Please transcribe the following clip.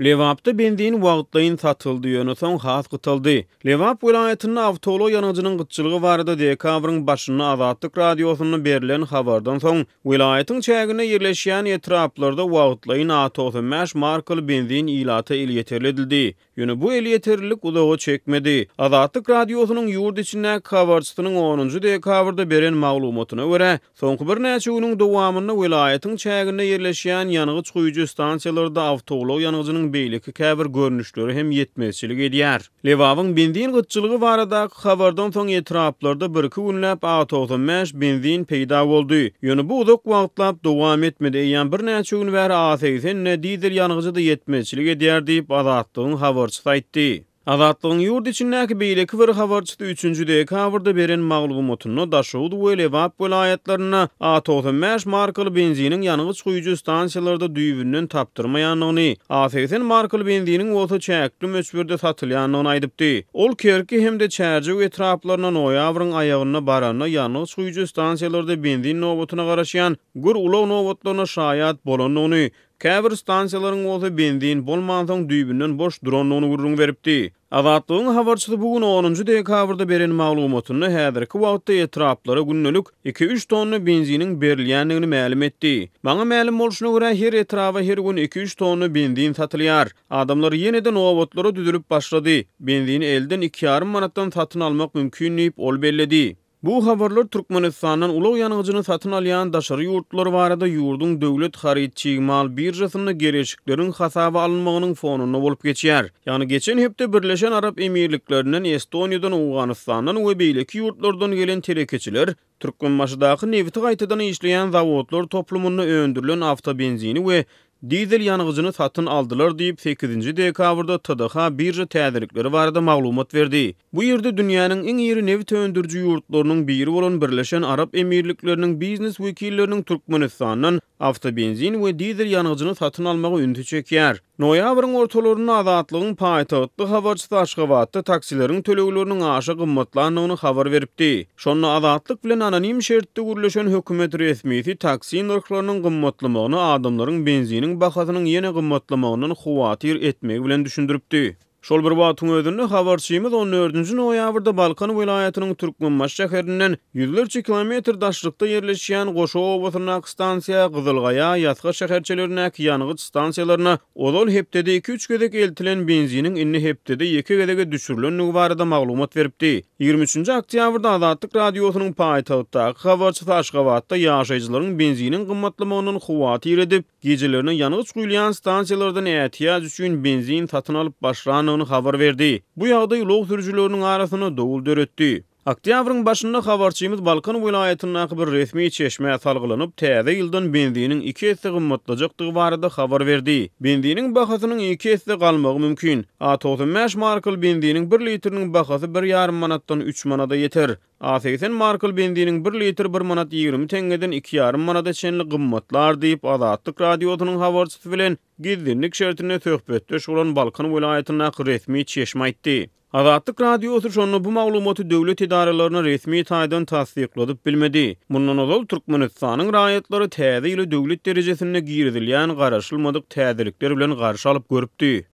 Lebapda benzin wagtlaýyn satyldy, ýöne soň has gytaldy. Lebap welaýatynda awtoulag ýangyjynyň gytçylygy barada dekabryň başynda Azatlyk Radiosynda berlen habardan soň, welaýatyň çäginde ýerleşýän etraplarda wagtlaýyn A 95 markaly benzin ilata elýeterli edildi. Ýöne bu elýeterlilik uzaga çekmedi. Azatlyk Radiosynyň ýurt içindäki habarçysynyň onunjy dekabrda beren maglumatyna görä, soňky birnäçe günüň dowamynda welaýatyň çäginde ýerleşýän ýangyç guýujy stansiýalarda awtoulag ýangyjynyň beýleki käbir görnüşleri hem ýetmezçilik edýär. Lebabyň benzin gytçylygy baradaky habardan soň etraplarda birki günläp A 95 benzin peýda boldy. Ýöne bu uzak wagtlap dowam etmedi, eýýäm birnäçe gün bäri A 80-de dizel ýangyjy-da ýetmezçilik edýär diýip, Azatlygyň habarçysy aýtdy. Azatlygyň ýurt içindäki beýleki bir habarçysy üçünji dekabrda beren maglumatynda Daşoguz we Lebap welaýatlarynda A 95 markaly benziniň ýangyç guýujy stansiýalarda düýbünden tapdyrmaýandygyny, A 80 markaly benziniň bolsa çäkli möçberde satylýandygyny aýdypdy. Ol Kerki hem-de Çärjew etraplaryna noýabryň aýagynda baranda ýangyç guýujy stansiýalarda benzin nobatyna garaşýan gür ulag nobatlaryna şaýat bolandygyny, Käbir stansiýalaryň bolsa benzin bolmansoň düýbünden boş durandygyny gürrüň beripdi. Azatlygyň habarçysy bu gün onunjy dekabrda beren maglumatynda häzirki wagtda etraplara gündelik iki-üç tonna benziniň berilýändigini mälim etdi. Maňa mälim bolşuna görä, her etraba her gün iki-üç tonna benzin satylýar. Adamlar ýene-de nobatlara düzülip başlady. Benzini elden iki ýarym manatdan satyn almak mümkin diýip, ol belledi. Bu habarlar Türkmenistandan ulag ýangyjyny satyn alýan daşary ýurtlular barada ýurduň döwlet haryt-çig mal biržasynda geleşikleriň hasaba alynmagynyň fonunda bolup geçýär. Ýagny geçen hepde Birleşen Arap Emirliklerinden, Estoniýadan, Owganystandan we beýleki ýurtlardan gelen telekeçiler Türkmenbaşydaky nebiti gaýtadan işleýän zawodlar toplumynda öndürilen awtobenzini we Dizel ýangyjyny satyn aldylar diýip, sekizinji dekabrda TDH birža täzelikleri barada maglumat berdi. Bu ýerde dünýäniň iň iri nebit öndüriji ýurtlarynyň biri bolan Birleşen Arap Emirlikleriniň biznes wekilleriniň Türkmenistandan awtobenzin we dizel ýangyjyny satyn almagy ünsi çekýär. Noýabryň ortalarynda Azatlygyň paýtagtly habarçysy Aşgabatda taksileriň tölegleriniň aşa gymmatlandygyny habar beripdi. Şonda Azatlyk bilen anonim şertde gürleşen hökümet resmisi taksi nyrhlarynyň gymmatlamagyny adamlaryň benziniň bahasynyň ýene gymmatlamagyndan howatyr etmegi bilen düşündiripdi. Şol bir wagtyň özünde, habarçymyz on dördünji noýabrda Balkan welaýatynyň Türkmenbaşy şäherinden ýüzlerçe kilometr daşlykda ýerleşýän Goşa obasyndaky stansiýa, Gyzylgaýa, Ýasga şäherçelerindäki ýangyç stansiýalaryna ozal hepdede iki-üç gezek eltilen benziniň indi hepdede ýeke gezege düşürilendigi barada maglumat beripdi. Ýigrimi üçünji oktýabrda Azatlyk Radiosynyň paýtagtdaky habarçysy Aşgabatda ýaşaýjylaryň benziniň gymmatlamagyndan howatyr edip, gijelerine ýangyç guýulýan stansiýalardan ätiýaç üçin benzin satyn alyp başlandygyny habar berdi. Bu ýagdaý ulag sürüjileriniň arasynda dowul döretdi. Oktýabryň başynda habarçymyz Balkan welaýatyndaky bir resmi çeşmä salgylanyp, täze ýyldan benziniň iki esse gymmatlajakdygy barada habar berdi. Benziniň bahasynyň iki esse galmagy mümkin. A 95 markaly benziniň bir litriniň bahasy bir ýarym manatdan üç manada ýeter. A 80 markaly benziniň bir litri bir manat 20 teňňeden iki ýarym manada çenli gymmatlar diýip, Azatlyk Radiosynyň habarçysy bilen gizlinlik şertinde söhbetdeş bolan Balkan welaýatyndaky resmi çeşme aýtdy. Azatlyk Radiosy şonda bu maglumaty döwlet edaralaryna resmi taýdan tassykladyp bilmedi. Mundan ozal Türkmenistanyň raýatlary täze ýyly döwlet derejesinde girizilýän garaşylmadyk täzelikler bilen garşy alyp görüpdi.